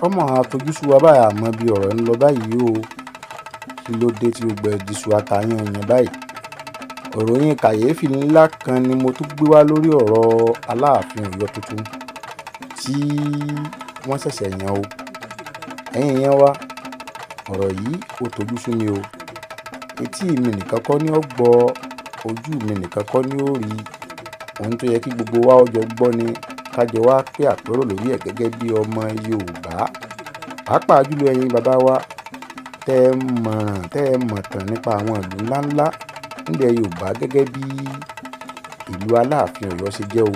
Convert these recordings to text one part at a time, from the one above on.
Ọmọ àfojúsùn wa báyìí, àmọ́ bí ọ̀rọ̀ ń lọ báyìí o. Kí ló dé tí gbogbo ẹ̀ diṣu atayanyan báyìí? Ìròyìn kàyééfì ńlá kan ni mo tún gbé wá lórí ọ̀rọ̀ Aláàfin Ọ̀yọ́ tuntun tí wọ́n ṣẹ̀ṣẹ̀ yàn o. Ẹ̀yin èèyàn wa, ọ̀rọ̀ yìí ó tojú sú mi o. Etí mi nìkan kọ́ ni ó gbọ́, ojú mi nìkan kọ́ ni ó rí. Ohun tó yẹ kí gbogbo wa ó jọ gbọ́ ni ká jọ wá pé àpérò lórí ẹ̀ gẹ́gẹ́ bí ọmọ Yorùbá. Pàápàá jùlọ ẹ̀yin bàbá wa tẹ́ ẹ mọ̀ràn, tẹ́ ẹ mọ̀tàn nípa àwọn ìlú ńláńlá nílẹ̀ Yorùbá gẹ́gẹ́ bí ìlú Aláàfin Ọ̀yọ́ ṣe jẹ́ o.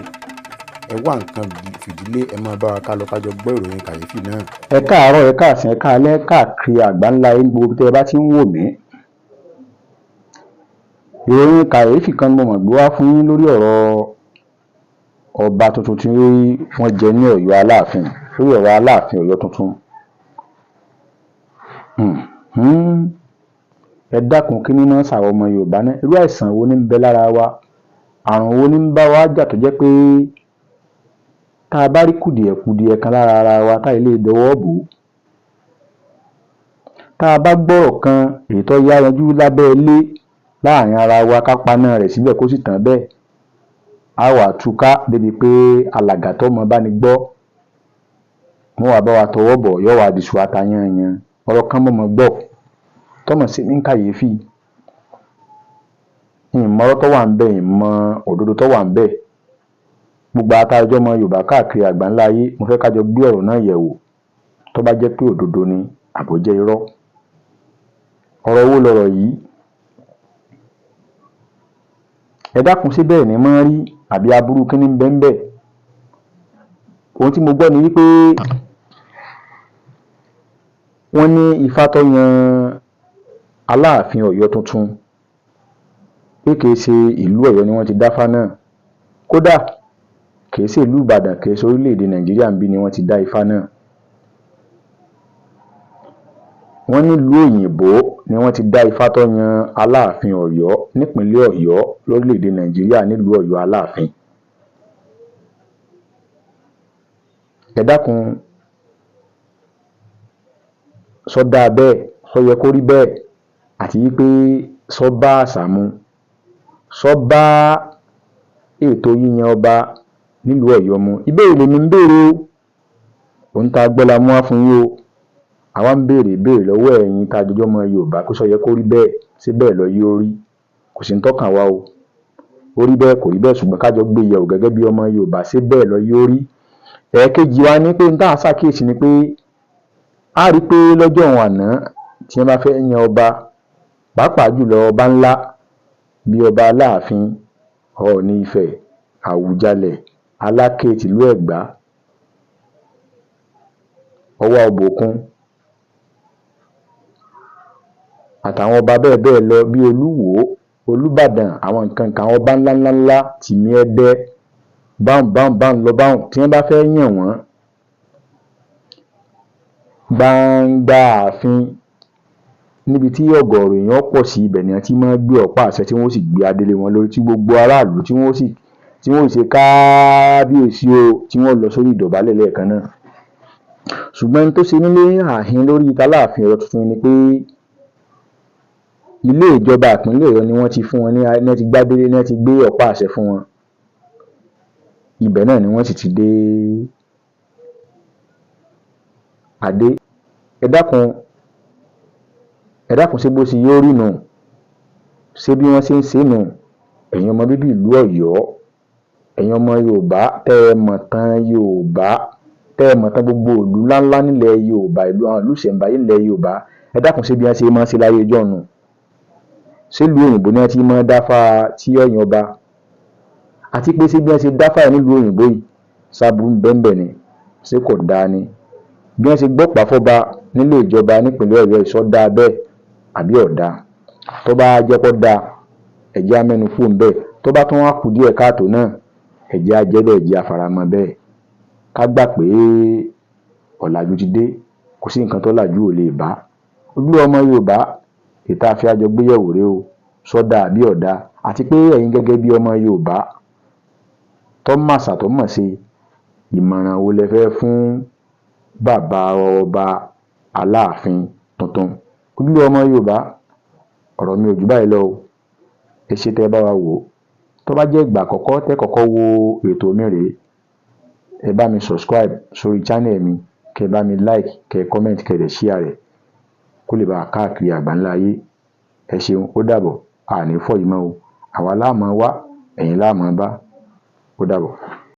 Ẹ wá nǹkan fìdílé, ẹ máa bá wa ká lọ ká jọ gbọ́ ìròyìn kàyéfì náà. Ẹ káàárọ̀, ẹ káàsán, ẹ káalẹ́ káàkiri àgbáńlá ayé gbogbo tẹ́ ẹ bá ti ń wò mí. Ìròyìn kàyéfì kan ni mo mọ̀ gbé wá fún yín lórí ọ̀rọ̀ ọba tuntun tí wọ́n jẹ ní Ọ̀yọ́ Aláàfin, lórí ọ̀rọ̀ Aláàfin Ọ̀yọ́ tuntun. Ẹ dákun, kí ní máa ń ṣàwọn ọmọ Yorùbá náà? Irú àìsàn wo ní ń bẹ lára wa? Àrùn wo ní ń bá wa jà tó jẹ́ pé tá a bá rí kùdìẹ̀kudiẹ kan lára ara wa tá lè dọwọ́ bò ó? Tá a bá gbọ́rọ̀ kan èyí tó yá yanjú lábẹ́ ilé láàrin ara wa, ká paná rẹ̀ síbẹ̀ kó sì tán bẹ́ẹ̀, á wàá túká débi pé alàgàtọ́ mọ bá ní gbọ́, wọ́n wàá bá wa tọwọ́ bọ̀, yóò wá diṣu atayanyan. Ọ̀rọ̀ kan mo mọ̀ gbọ́ tọ́mọ̀ sí ní kàyéfì. Ìmọ̀ ọ̀rọ̀ tó wà ń bẹ̀, ìmọ̀ òdodo tó wà ń bẹ̀. Gbogbo àtàjọ ọmọ Yorùbá káàkiri àgbáńlá ayé, mo fẹ́ ká jọ gbé ọ̀rọ̀ náà yẹ̀ wò, tó bá jẹ́ pé òdodo ni àbó jẹ́ irọ́. Ọ̀rọ̀ wo lọ̀rọ̀ yìí? Ẹ dákun, ṣé bẹ́ẹ̀ ni máa rí àbí aburú kí ní ń bẹ ń bẹ̀? Ohun tí mo gbọ́ ni wípé wọ́n ní Ifá tó yan Aláàfin Ọ̀yọ́ tuntun pé kìí ṣe ìlú Ọ̀yọ́ ni wọ́n ti dáfá náà. Kódà kìí ṣe ìlú Ìbàdàn, kìí ṣe orílẹ̀-èdè Nàìjíríà níbí ni wọ́n ti dá Ifá náà. Wọ́n nílùú òyìnbó ni wọ́n ti dá Ifá tó yan Aláàfin Ọ̀yọ́ nípínlẹ̀ Ọ̀yọ́ lórílẹ̀-èdè Nàìjíríà, nílùú Ọ̀yọ́ Aláàfin. Ẹ dákun, sọ dáa bẹ́ẹ̀? Sọ yẹ kó rí bẹ́ẹ̀? Àti wípé sọ bá àṣà mu? Sọ bá ètò yíyan ọba nílùú Ọ̀yọ́ mu? Ìbéèrè lèmi ń béèrè o. Ohun tá a gbọ́ la mú wá fún yín o. Àwa ń béèrè ìbéèrè lọ́wọ́ ẹ̀yin tá a jọjọ́ mọ Yorùbá pé sọ yẹ kó rí bẹ́ẹ̀? Ṣé bẹ́ẹ̀ lọ yóò rí? Kò sí ń tọ́kàn wa o. Ó rí bẹ́ẹ̀, kò rí bẹ́ẹ̀, ṣùgbọ́n ká jọ gbé yẹ̀wò gẹ́gẹ́ bí ọmọ Yorùbá, ṣé bẹ́ẹ̀ lọ yóò rí? Ẹ̀ẹ̀kejì wa ni pé n tá à ń ṣàkíyèsí ni pé a rí i pé lọ́jọ́ òun àná tí wọ́n bá fẹ́ yan ọba, pàápàá jùlọ ọba ńlá bí ọba Aláàfin, Ọọ̀ni Ifẹ̀, Àwùjalẹ̀, Aláké tìlú Ẹ̀gbá, Ọwá Ọbòkun àtàwọn ọba bẹ́ẹ̀ bẹ́ẹ̀ lọ bí Olúwo, Olúbàdàn, àwọn nǹkan kan, àwọn ọba ńlá ńlá ńlá, Tìmí Ẹdẹ, báhùn báhùn báhùn lọ báhùn, tí wọ́n bá fẹ́ yàn wọ́n, gbangba ààfin níbi tí ọ̀gọ̀ọ̀rọ̀ èèyàn pọ̀ sí, ibẹ̀ ni wọ́n ti máa ń gbé ọ̀pá àṣẹ tí wọ́n sì gbé adé lé wọn lórí, tí gbogbo aráàlú tí wọ́n sì ṣe káábíyèsí o, tí wọ́n lọ sórí ìdọ̀bálẹ̀ lẹ́ẹ̀kan náà. Ṣùgbọ́n tó ṣe nílé ààhin lórí Aláàfin Ọ̀yọ́ tuntun ni pé ilé ìjọba ìpínlẹ̀ Ọ̀yọ́ ni wọ́n ti fún wọn ní, ní wọ́n ti gbádé, ní wọ́n ti gbé ọ̀pá àṣẹ fún wọn. Ibẹ̀ náà ni wọ́n sì ti dé adé. Ẹ dákun, ẹ dákun, ṣé bó ṣe yóò rí nù? Ṣé bí wọ́n ṣe ń ṣe nù? Ẹ̀yin ọmọ bíbí ìlú Ọ̀yọ́, ẹ̀yin ọmọ Yorùbá tẹ́ ẹ mọ̀ tán Yorùbá, tẹ́ ẹ mọ̀ tán gbogbo ìlú ńláńlá nílẹ̀ Yorùbá, ìlú àwọn ìlú ìṣẹ̀ǹbáyé nílẹ̀ Yorùbá, ẹ dákun, ṣé bí wọ́n ṣe máa ń ṣe láyé ijọ́ nù? Ṣé ìlú òyìnbó ni wọ́n ti máa ń dáfá tí ọ̀yàn ọba? Àti pé ṣé bí wọ́n ṣe dáfá yìí nílùú òyìnbó yìí, ṣáàbùrú ń bẹ́ẹ̀ bẹ́ẹ̀ ni? Ṣé kò dáa ni? Bí wọ́n ṣe gbọ́pàá fọ́ba nílé ìjọba nípínlẹ̀ Ọ̀yọ́, ìṣọ́ dáa bẹ́ẹ̀ àbí ọ̀dà? Tó bá jẹ́ kó dáa, ẹ jẹ́ á mẹ́nu kúrò ńbẹ̀. Tó bá tún wá kù díẹ̀ káàtó náà, ẹ jẹ́ á jẹ́ bẹ́ẹ̀, ẹ jẹ́ á faramọ́ bẹ́ẹ̀. Ká gbà pé ọ̀làjú ti dé, kò sí nǹkan tó làjú ò lè bá. Ojúlówó ọmọ Yorùbá, èyí tá a fi á jọ gbé yẹ̀wò rèé o. Sọ dáa àbí ọ̀dà? Àti pé ẹ̀yin gẹ́gẹ́ bí ọmọ Yorùbá tó màṣà tó mọ̀ ṣe, Ìmọ̀ràn wo lẹ fẹ́ fún bàbá ọba Aláàfin tuntun? Ojúlówó ọmọ Yorùbá, ọ̀rọ̀ mi ò jù báyìí lọ o. Ẹ ṣé tẹ́ ẹ bá wa wò ó. Tó bá jẹ́ ìgbà àkọ́kọ́ tẹ́ kọ́kọ́ wo ètò mi rèé, ẹ bá mi subscribe sórí channel mi, kẹ́ ẹ bá mi like, kẹ́ ẹ comment, kẹ́ ẹ dẹ̀ share rẹ̀ kó lè bá a káàkiri àgbáńlá ayé. Ẹ ṣeun, ó dàbọ̀. Àní fọ́ yìí mọ́ o. Àwa la máa wá, ẹ̀yin la máa bá. Ó dàbọ̀.